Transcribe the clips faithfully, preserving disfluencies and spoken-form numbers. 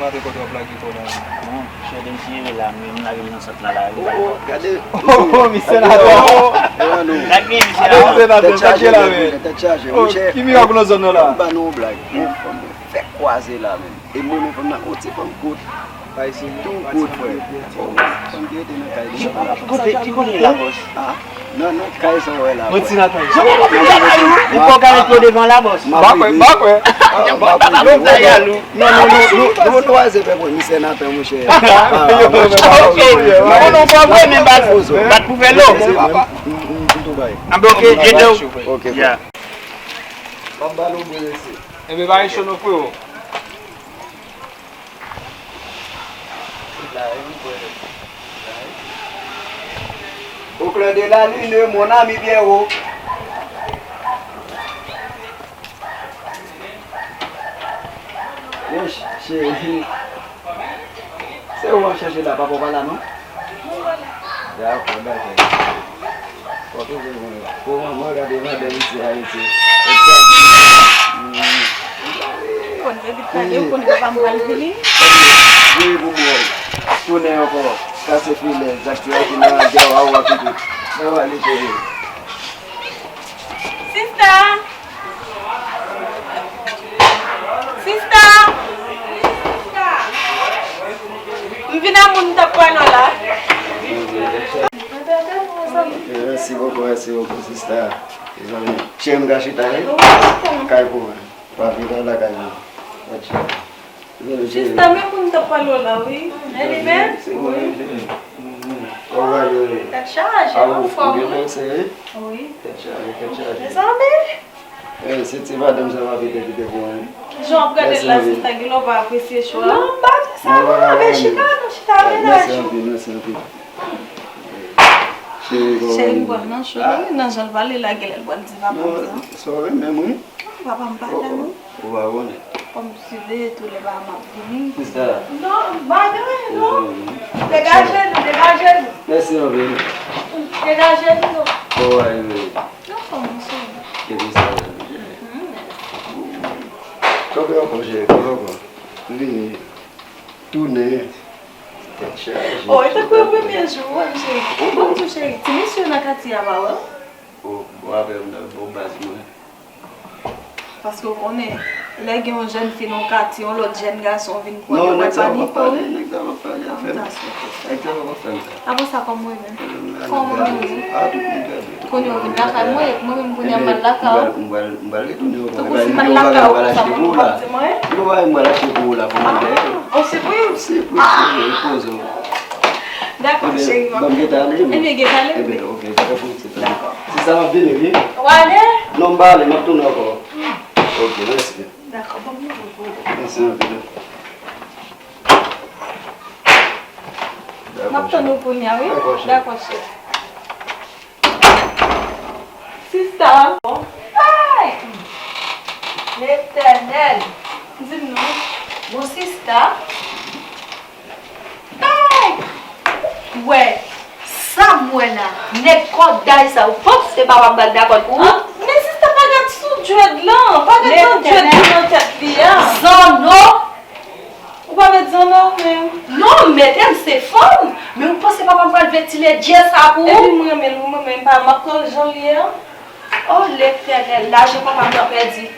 Kote w ap lage kò w la? Bon, chè, depi m rive la, m lage m nan sant la, la. Oh, oh, gade. Oh, oh, misye la. Oh, oh, oh. Gade misye la. Tèt chaje, la, men. Tèt chaje, monchè. Ki mirak nan zòn nan la? Ban nou yon blag. Yon fanm fèk kwaze la, men. E mwen, men fanm nan, yon ti fanm kout. Tou kout, frè. Fanm ki rete nan kay li. Ki kote, ki kote la, bòs? Ah, nan, nan kay sa w wè la, frè. Yon ti natay. Li poko ka met yo devan la, bòs. Ba kwè, ba kwè. Non, non, non, non, non, se pa vre, misye nan pè, monchè. Ok, ok. Non, non, pa vre, men bat, bat pou vèlo. Ah, ben, ok, jete w. Ok, frè. M ap ba nou bwe, mesye. Enben, ba yon cho non, freo. Au clair de la lune, mon ami Pierrot. Wouch, cheri. Se ou m ap chèche la, papa w pa la non? Dakò, dakò. Fò toujou jwenn. Pou manman gade madanm isi a, isi. Konn depi talè, ou konnen papa m pral vini. Vire pou bò. Tounen ankò. Kase filè, zak ti rafi nan gè w a ou a pitit. Nan wale cheri. Sista! Sista! M vin a moun m t ap pale w la. Mèsi bokou, mèsi bokou, sista. Mezanmi, cheri m ka chita, wi. Kay pou mwen. Pa vin lakay mwen. Sista, men moun t ap pale w la, wi. Men li menm? Wi. Tèt chaje, anfòm, wi. Wi. Tèt chaje, tèt chaje. Mezanmi. Eh, se ti madanm sa m ap kite kite pou mwen. Kijan w ap gade l la, sista, genlè w pa apresye cho a? Non, m pa di sa, non, men chita, non, chita, mennaj ou. Mèsi anpil, mèsi anpil. Cheri, m pral nan cho, wi, nan jan l pale la, genlè l pral di papa m sa. Sa w renmen, wi. Papa m pa la non. Ou pa konnen. Kòm si de tou lè ba m ap vini. Sista. Non, bagay non. Degaje nou, degaje nou. Mèsi anpil. Degaje nou non. Bon, anyway. Non, kòman sa? Epi sa. Kanpe ankò, cheri, kanpe ankò. Vini. Tounen. Tèt chaje. Oh, e tankou e premye jou, wi, cheri. Bon, tou cheri. Ti mesye nan katye a pa wè w. Ou, ou avè m nan bon baz mwen. Paske w konnen, lè gen yon jèn fi nan yon katye, yon lòt jèn gason vin pran yo, w pral panike, wi. Non, nèg sa p ap pale, nèg sa p ap pale, afè m. Nèg sa p ap fè m sa. Avan sa, kòman w ye menm? Kòman w ye? Ah, tout moun trè byen, tout moun trè byen. Kounye a w vin lakay mwen, epi mwen menm kounye a m al lakay w. M pral, m pral, m pral retounen ankò. Tankou si m al lakay w konsa, mwen menm w p ap di m anyen? Yon bagay m pral achte pou ou la, pou mwen dèyè. Ah, yon sipriz? Sipriz, cheri, poze w. Dakò, cheri, m ap. Ebyen, ban m gentan ale, wi. Ebyen, gentan ale, wi. Ebyen, ok, pa gen pwoblèm. Dakò. Sista, m ap vini, wi. W ale? Non, m pa ale, m ap tounen ankò. Ok, mèsi. Dakò, ban m leve pou ou. Mèsi anpil. M ap tann ou kounye a, wi. Dakò, cheri. Dakò, cheri. Sista. Ay! Letènèl! Di m non. Bon, sista. Ay! Wè, sa m wè la, nèg kòday sa, ou panse papa m pral dakò pou ou? Ah, men sista, pa gad sou djwèd lan, pa gad jan djwèd vin nan tèt li a. Zanno! Ou pa met zanno ou menm? Non, m mete m se fanm, men ou panse papa m pral ventile djè sa pou ou? Epi m renmen l wi, mwen menm, pa m ap pran l jan l ye a. Oh, Letènèl, lajan papa m nan pèdi.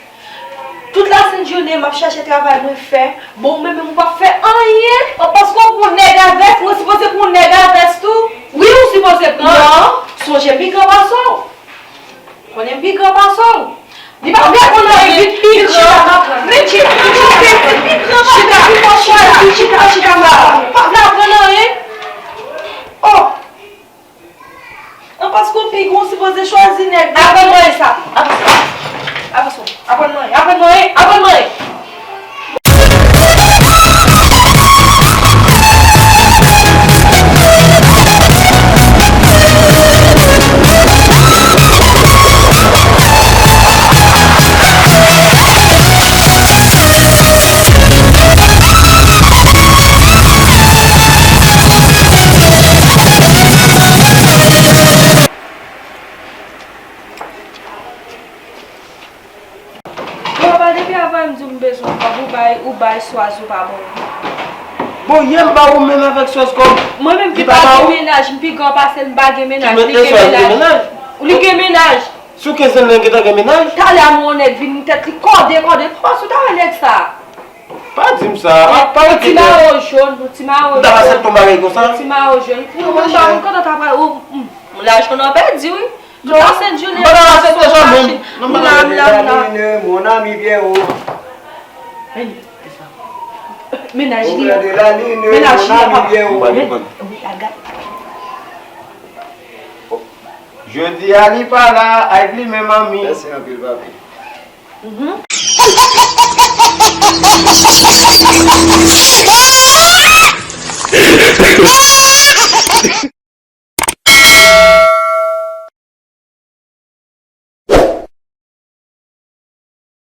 Tout lasent jounen, m ap chache travay mwen fè. Bon, ou menm, menm ou p ap fè anyen. Oh, paske w pran nèg avès, mwen sipoze pran nèg avès tou? Wi, ou sipoze pran. Non, sonje m pi gran pase w. Konnen m pi gran pase w. Li pa vle konn anyen, vin pi gran. Vin chita, m ap pran. Vin chita, chita, chita, chita, chita, chita, chita, m ap pran. Pa vle aprann anyen. Oh! Nan paske w pi gran, w sipoze chwazi nèg. Aprann mwen sa. Aprann sa. Aprann sa. Aprann mwen. Aprann mwen. Aprann mwen. Swa sou pa bon. Bon, yè m ba ou menm avèk sòs kòb. Mwen menm ki pa gen mennaj, m pi gran pase l, m pa gen mennaj, li gen mennaj. Li gen mennaj. Sou kenz lan gentan gen mennaj? Talè a m wè yon nèg vin, tèt li kòde kòde. Kòman sou ta wè nèg sa? Pa di m sa. Pa rete. Ti mawo jòn, ti mawo jòn. M ta pase ton bagay konsa. Ti mawo jòn. Ou pa konn kòman ta pral ou. Laj konnen w pèdi wi. Tout la sent jounen. M pa nan la sent jounen menm. Non, m pa nan la sent jounen. Mon ami Pierrot. Mennaj li an. Mennaj li an. Wi, al gade. Jodi a li pa la, ak li menm ami. Mèsi anpil, papi.